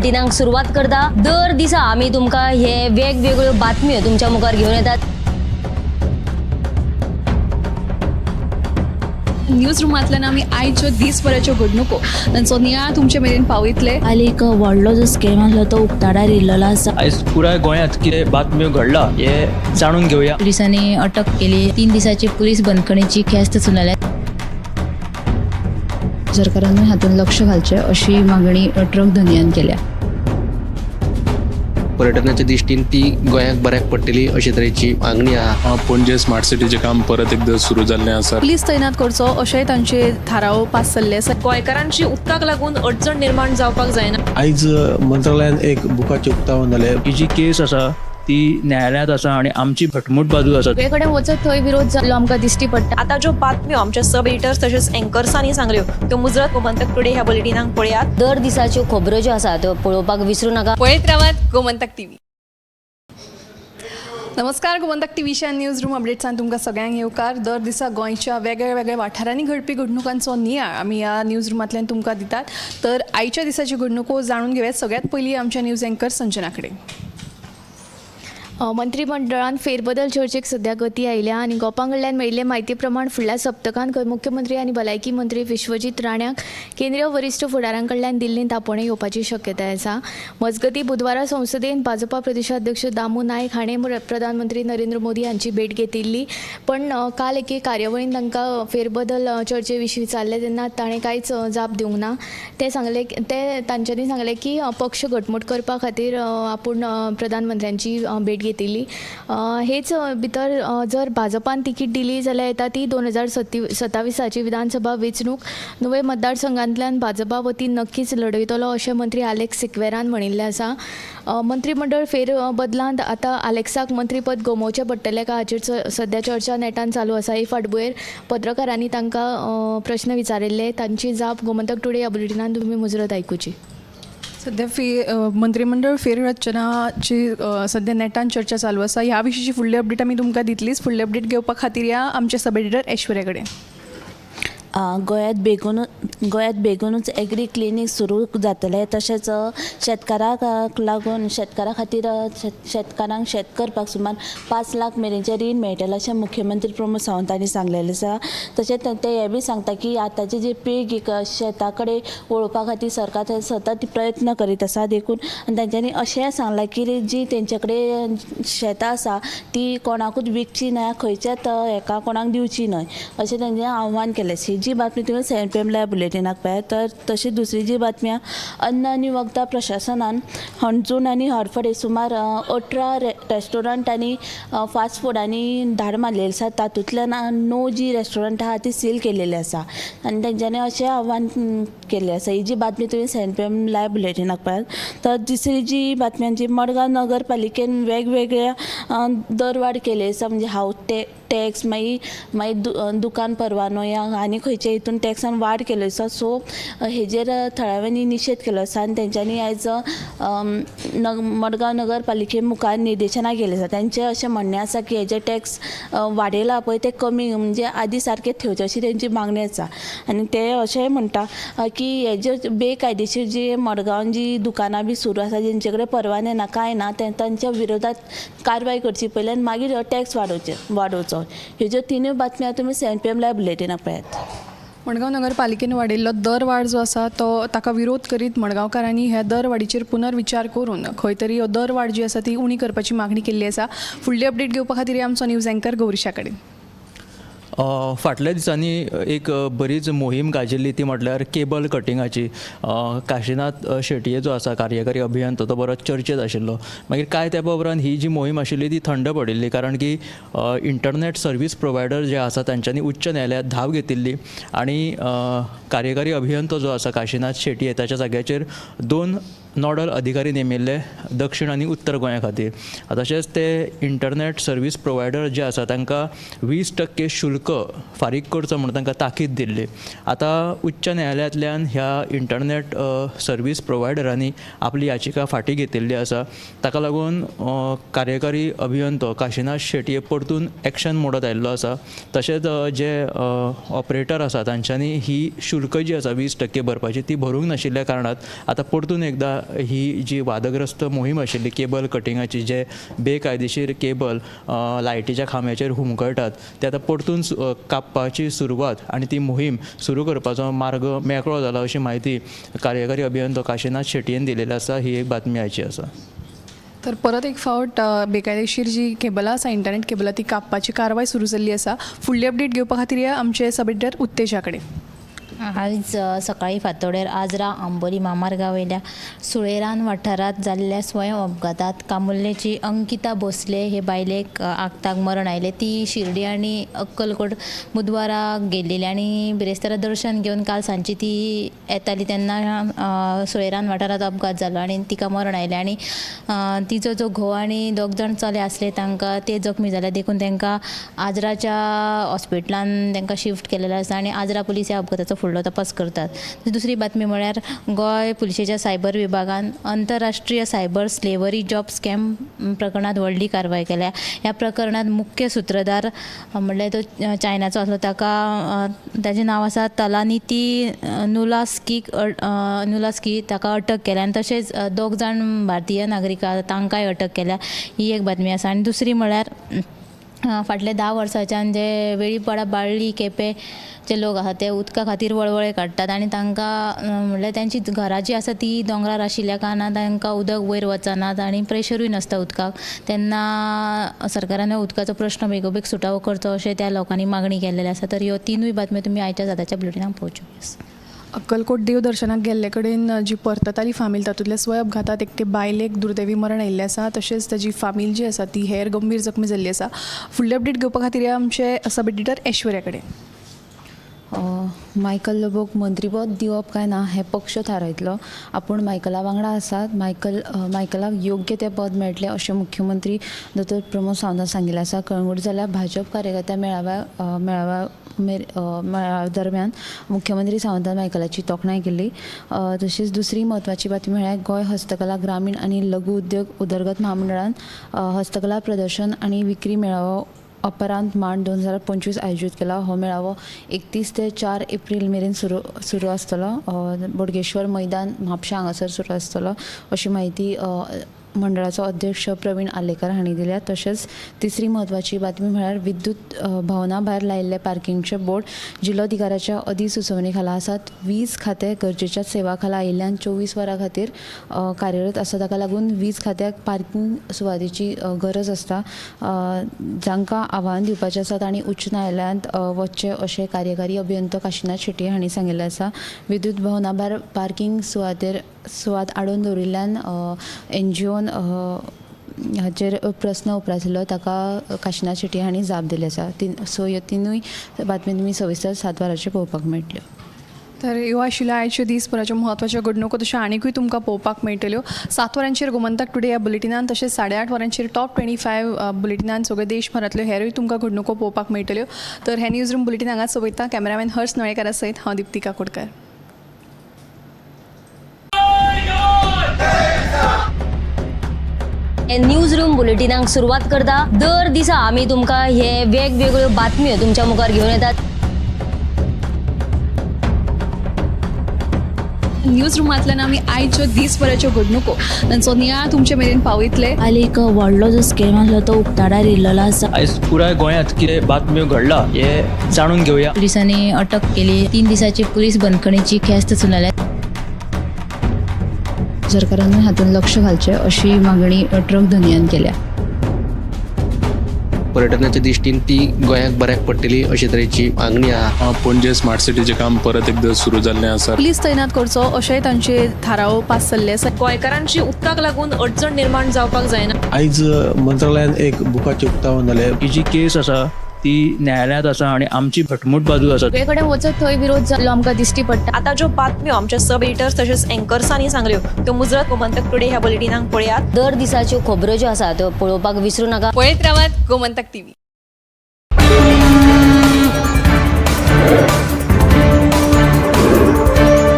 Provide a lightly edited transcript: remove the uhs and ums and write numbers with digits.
बुलेटिनाक सुरवात करता. दर दिसा आमी तुमकां हे वेगवेगळ्यो बातम्यो तुमच्या मुखार घेवन येतात. न्यूज रुमांतल्यान आमी आयच्यो दीसभराच्यो घडणुको तांचो नियाळ तुमचे मेरेन पावयतले. काल एक व्हडलो जो स्कॅम आसलो तो उक्ताडार येयल्लो आसा. आयज पुराय गोंयांत कितें बातम्यो घडला हे जाणून घेवया. पोलिसांनी अटक केली. 3 दिसाची पोलीस बंदखणीची ख्यास्त सुनावल्या. सरकारानूय हातूंत लक्ष घालचें अशी मागणी ट्रक धनयान केल्या. पर्यटनाच्या दृश्टीन ती गोंयाक बऱ्याक पडटली अशे तरेची मागणी आहा. पणजे स्मार्ट सिटीचें काम परत एकदां सुरू जाल्लें आसा. पुलीस तैनात करचो अशेंय तांचे थाराव पास जाल्ले आसा. गोंयकारांची उदकाक लागून अडचण निर्माण जावपाक जायना. आयज मंत्रालयान एक बुकाचें उक्तावण जालें. ही जी केस आसा ती न्यायालयांत आसा आनी आमची घटमूट बाजू आसा. सगळे कडेन वचत थंय विरोध जाल्लो आमकां दिश्टी पडटा. आतां ज्यो बातम्यो आमच्या सब एडिटर्स तशेंच एंकर्सांनी सांगल्यो त्यो मुजरत गोमंतक टुडे ह्या बुलेटिनाक पळयात. दर दिसाच्यो खबरो ज्यो आसा त्यो पळोवपाक विसरू नाका. पळयत रावात गोमंतक टीव्ही. नमस्कार, गोमंतक टीव्हीच्या न्यूज रूम अपडेट्सान तुमकां सगळ्यांक येवकार. दर दिसा गोंयच्या वेगळ्या वेगळ्या वाठारांनी घडपी घडणुकांचो नियाळ आमी ह्या न्यूज रुमांतल्यान तुमकां दितात. तर आयच्या दिसाच्यो घडणुको जाणून घेवयात सगळ्यात पयलीं आमच्या न्यूज अँकर संजना कडेन. मंत्रिमंडळान फेरबदल चर्चेक सध्या गती आयल्या आनी गोपां कडल्यान मेळिल्ले म्हायती प्रमाण फुडल्या सप्तकांत खंय मुख्यमंत्री आनी भलायकी मंत्री विश्वजीत राण्याक केंद्रीय वरिश्ठ फुडाऱ्यां कडल्यान दिल्लींत आपोवणें येवपाची शक्यताय आसा. मजगतीं, बुधवारा संसदेन भाजपा प्रदेशाध्यक्ष दामू नायक हाणें प्रधानमंत्री नरेंद्र मोदी हांची भेट घेतिल्ली, पण काल एके कार्यावळीन तांकां फेरबदल चर्चे विशीं विचारलें तेन्ना ताणें कांयच जाप दिवंक ना. ते सांगले, ते तांच्यांनी सांगलें की पक्ष घटमूट करपा खातीर आपूण प्रधानमंत्र्यांची भेट घेतिल्ली. हेच भितर जर भाजपान तिकीट दिली जाल्यार येता ती 2027ची विधानसभा वेंचणूक नुवें मतदारसंघांतल्यान भाजपा वतीन नक्कीच लढयतलो अशें मंत्री आलेक्स सिक्वेरान म्हणिल्लें आसा. मंत्रीमंडळ फेर बदलांत आतां आलेक्साक मंत्रीपद गमोवचें पडटलें काय हाचेर सध्या चर्चा नेटान चालू आसा. हे फाटभुंयेर पत्रकारांनी तांकां प्रश्न विचारिल्ले. तांची जाप गोमंतक टुडे ह्या बुलेटिनान तुमी मुजरत आयकुची. सध्या मंत्रिमंडळ फेररचनाची सध्या नेटान चर्चा चालू आसा. ह्या विशींची फुडली अपडेट आमी तुमकां दितलीच. फुडली अपडेट घेवपा खातीर या आमच्या सब एडिटर ऐश्वर्या कडेन. गोंयांत बेगीनूच एग्री क्लिनीक सुरू जातलें. तशेंच शेतकाराक लागून, शेतकारा खातीर, शेतकारांक शेत करपाक सुमार 5 लाख मेरेनचें रीण मेळटलें अशें मुख्यमंत्री प्रमोद सावंत हांणी सांगलेलें आसा. तशेंच ते हें बी सांगता की आतांची जी पिळगी शेता कडेन वळोवपा खातीर सरकार सतत प्रयत्न करीत आसा. देखून आनी तेंच्यांनी अशेंय सांगलां की जी तेंचे कडेन शेतां आसा ती कोणाकूच विकची न्हय, खंयच्याच हेका कोणाक दिवची न्हय अशें तेंच्यांनी आव्हान केलें. ही जी बातमी तुमी 7 PM live बुलेटिनाक पळयात. तर तशी दुसरी जी बातमी आहा, अन्न आनी वखदां प्रशासनान हणजूण आनी हडफडें सुमार 18 रेस्टॉरंट आनी फास्ट फुडांनी धाड मारलेली आसा. तातूंतल्यान णव जी रेस्टॉरंट आहा ती सील केलेली आसा आनी तेंच्यांनी अशें आव्हान केल्लें आसा. ही जी बातमी तुमी 7 PM live बुलेटिनाक पळयात. तर दुसरी जी बातमी आमची, मडगांव नगरपालिकेन वेगवेगळ्या दरवाड केले आसा, म्हणजे हावस टॅक्स, मागीर मागीर दुकान परवानो या आनी खंयचे हितून टॅक्सान वाड केल्लो आसा. सो हेजेर थळाव्यांनी निशेध केलो आसा आनी तेंच्यांनी आयज मडगांव नगरपालिके मुखार निदर्शनां केलीं आसा. तेंचें अशें म्हणणें आसा की हेजे टॅक्स वाडयला पळय ते कमी, म्हणजे आदी सारके थेवचे अशी तेंची मागणी आसा. आनी ते अशेंय म्हणटा की हेजे बेकायदेशीर जी मडगांवान जी दुकानां बी सुरू आसा, जेंचे कडेन परवाने ना कांय ना, ते तांच्या विरोधात कारवाय करची पयली आनी मागीर हो टॅक्स वाडोवचो. ह्यो ज्यो तिनूय बातम्यो तुमी 7 PM live बुलेटिनाक पळयात. मडगांव नगरपालिकेन वाडयल्लो दरवाड जो आसा तो ताका विरोध करीत मडगांवकारांनी ह्या दरवाडीचेर पुनर्विचार करून खंय तरी ह्यो दरवाड जी आसा ती उणी करपाची मागणी केल्ली आसा. फुडली अपडेट घेवपा खातीर आमचो न्यूज अँकर गौरीशा कडेन. फाटल्या दिसांनी एक बरीच मोहीम गाजिल्ली ती म्हटल्यार केबल कटिंगाची. काशिनाथ शेटये जो आसा कार्यकारी अभियंतो, तो बरोच चर्चेत आशिल्लो. मागीर कांय तेंपा उपरांत ही जी मोहीम आशिल्ली ती थंड पडिल्ली, कारण की इंटरनेट सर्वीस प्रोवायडर जे आसा तांच्यांनी उच्च न्यायालयांत धांव घेतिल्ली आनी कार्यकारी अभियंतो जो आसा काशिनाथ शेटये ताच्या जाग्याचेर दोन नॉडल अधिकारी नेमिल्ले दक्षिण आनी उत्तर गोंया खातीर. तशेंच ते इंटरनेट सर्वीस प्रोवायडर जे आसा तांकां 20% शुल्क फारीक करचो म्हूण तांकां ताकीद दिल्ली. आतां उच्च न्यायालयांतल्यान ह्या इंटरनेट सर्वीस प्रोवायडरांनी आपली याचिका फाटीं घेतिल्ली आसा. ताका लागून कार्यकारी अभियंतो काशिनाथ शेटये परतून एक्शन मोडात आयिल्लो आसा. तशेंच जे ऑपरेटर आसा तांच्यांनी ही शुल्क जी आसा 20% भरपाची ती भरूंक नाशिल्ल्या कारणान आतां परतून एकदां ही जी वादग्रस्त मोहीम आशिल्ली केबल कटिंगाची, जे बेकायदेशीर केबल लायटीच्या खांब्याचेर हुमकळटात ते आतां परतून कापपाची सुरवात आनी ती मोहीम सुरू करपाचो मार्ग मेकळो जाला अशी म्हायती कार्यकारी अभियंतो काशिनाथ शेटयेन दिलेली आसा. ही एक बातमी आयची आसा. तर परत एक फावट बेकायदेशीर जी केबलां आसा, इंटरनेट केबलां, ती कापपाची कारवाय सुरू जाल्ली आसा. फुडली अपडेट घेवपा खातीर या आमचे सब एडिटर उत्तेजा कडेन. आयज सकाळीं फांतोडेर आजरा आंबोली म्हामार्गा वयल्या सुळेरान वाठारांत जाल्ल्या स्वयं अपघातांत कामुर्लेची अंकिता भोसले हे बायलेक आक्ताक मरण आयलें. ती शिर्डी आनी अक्कलकोट बुधवारा गेल्ली आनी बिरेस्तारा दर्शन घेवन काल सांजची ती येताली तेन्ना सुळेरान वाठारांत अपघात जालो आनी तिका मरण आयलें. आनी तिचो जो घोव आनी दोग जाण चले आसले तांकां ते जखमी जाले, देखून तांकां आजराच्या हॉस्पिटलान तांकां शिफ्ट केलेलें आसा आनी आजरा पुलीस ह्या अपघाताचो फुडलो तपास करतात. दुसरी बातमी म्हळ्यार गोंय पुलिशेच्या सायबर विभागान अंतरराष्ट्रीय सायबर स्लेवरी जॉब स्कॅम प्रकरणांत व्हडली कारवाय केल्या. ह्या प्रकरणांत मुख्य सुत्रधार म्हणल्यार तो चायनाचो आसलो, ताका ताजें नांव आसा तलानिती नुलास्की, ताका अटक केल्या आनी तशेंच दोग जाण भारतीय नागरीक तांकांय अटक केल्या. ही एक बातमी आसा. आनी दुसरी म्हळ्यार फाटल्या 10 वर्सांच्यान जे वेळीपाडा बाळ्ळी केपें जे लोक आसा ते उदका खातीर वळवळे काडटात आनी तांकां म्हणल्यार तांची घरां जी आसा ती दोंगरार आशिल्ल्या कारणान तांकां उदक वयर वचनात आनी प्रेशरूय नासता उदकाक. तेन्ना सरकारान उदकाचो प्रश्न बेगोबेग सुटावो करचो अशें त्या लोकांनी मागणी केल्लेली आसा. तर ह्यो तिनूय बातम्यो तुमी आयच्या साताच्या बुलेटिनाक पळोवच्यो. अक्कलकोट देवदर्शनाक गेल्ले कडेन जी परतताली फामील तातूंतल्या स्वय अपघातात एकटे बायलेक दुर्दैवी मरण आयिल्लें आसा, तशेंच ताजी फामील जी आसा ती हेर गंभीर जखमी जाल्ली आसा. फुडली अपडेट घेवपा खातीर या आमचे सब एडिटर ऐश्वर्या कडेन. मायकल लोबोक मंत्रीपद दिवप काय ना हें पक्ष थारायतलो. आपूण मायकला वांगडा आसात. मायकलाक योग्य तें पद मेळटलें अशें मुख्यमंत्री दोतोर प्रमोद सावंतान सांगिल्लें आसा. कळंगूट जाल्या भाजप कार्यकर्त्या मेळाव्या मेळाव्या मेळाव्या दरम्यान मुख्यमंत्री सावंतान मायकलाची तोखणाय केल्ली. तशीच दुसरी म्हत्वाची बातमी म्हळ्यार गोंय हस्तकला ग्रामीण आनी लघु उद्योग उदरगत म्हामंडळान हस्तकला प्रदर्शन आनी विक्री मेळावो अपरांत मांड 2025 आयोजीत केला. हो मेळावो 31 ते 4 एप्रील मेरेन सुरू आसतलो. बोडगेश्वर मैदान म्हापशा हांगासर सुरू आसतलो अशी म्हायती मंडळाचो अध्यक्ष प्रवीण आर्लेकर हांणी दिल्या. तशेंच तिसरी म्हत्वाची बातमी म्हळ्यार विद्युत भवना भायर लायिल्ले पार्किंगचे बोर्ड जिल्लोधिकाऱ्याच्या अधिसुचोवणे खाला आसात. वीज खातें गरजेच्या सेवा खाला आयिल्ल्यान 24 वरां खातीर कार्यरत आसा. ताका लागून वीज खात्याक पार्किंग सुवातेची गरज आसता. जांकां आव्हान दिवपाचें आसा तांणी उच्च न्यायालयांत वचचें अशें कार्यकारी अभियंतो काशिनाथ शेट्टी हांणी सांगिल्लें आसा. विद्युत भवना भायर पार्किंग सुवात आडोवन दवरिल्ल्यान एनजीओन हाचेर प्रस्न उप्रासिल्लो, ताका काशिनाथ शेट्टी हांणी जाप दिली आसा. सो ह्यो तिनूय बातमी तुमी सविस्तर 7 वरांचेर पळोवपाक मेळटल्यो. तर ह्यो आशिल्ल्यो आयच्यो दीसभराच्यो म्हत्वाच्यो घडणुको, तश्यो आनिकूय तुमकां पळोवपाक मेळटल्यो 7 वरांचेर गोमंतक टुडे ह्या बुलेटिनान, तशेंच 8:30 वरांचेर टॉप 25 बुलेटिनान सगळे देशभरांतल्यो हेरूय तुमकां घडणुको पळोवपाक मेळटल्यो. तर हे न्यूज रूम बुलेटीन हांगाच सोंपयता. कॅमेरामॅन हर्ष नळेकारा सयत हांव दिप्ती काकोडकर. न्यूज रूम बुलेटिनाक सुरवात करता. दर दिसा आमी तुमकां हे वेगवेगळ्यो बातम्यो तुमच्या मुखार घेवन येतात. न्यूज रुमांतल्यान आमी आयच्यो दीसभराच्यो घडणुको तांचो नियाळ तुमचे मेरेन पावयतले. काल एक व्हडलो जो स्कॅम आसलो तो उक्ताडार येयल्लो आसा. आयज पुराय गोंयांत कितें बातम्यो घडला हें जाणून घेवया. पुलिसांनी अटक केली. 3 दिसाची पुलीस बंदखणीची ख्यास्त सुनायल्या. सरकारान हातूंत लक्ष घालचें अशी मागणी ट्रक धनयान केल्या. पर्यटनाच्या दृश्टीन ती गोंयाक बऱ्याक पडटली अशे तरेची मागणी आहा. पणजे स्मार्ट सिटीचें काम परत एकदां सुरू जाल्लें आसा. पुलीस तैनात करचो अशेंय तांचे थाराव पास जाल्ले आसा. गोंयकारांची उदकाक लागून अडचण निर्माण जावपाक जायना. आयज मंत्रालयान एक बुकाचें उक्तावण जालें. ही जी केस आसा ती न्यायालयांत आसा आनी आमची घटमूट बाजू आसा. सगळे कडेन वचत थंय विरोध जाल्लो आमकां दिश्टी पडटा. आतां ज्यो बातम्यो आमच्या सब एडिटर्स तशेंच एंकर्सांनी सांगल्यो त्यो मुजरत गोमंतक टुडे ह्या बुलेटिनाक पळयात. दर दिसाच्यो खबरो ज्यो आसा त्यो पळोवपाक विसरूं नाका. पळयत रावात गोमंतक टीव्ही.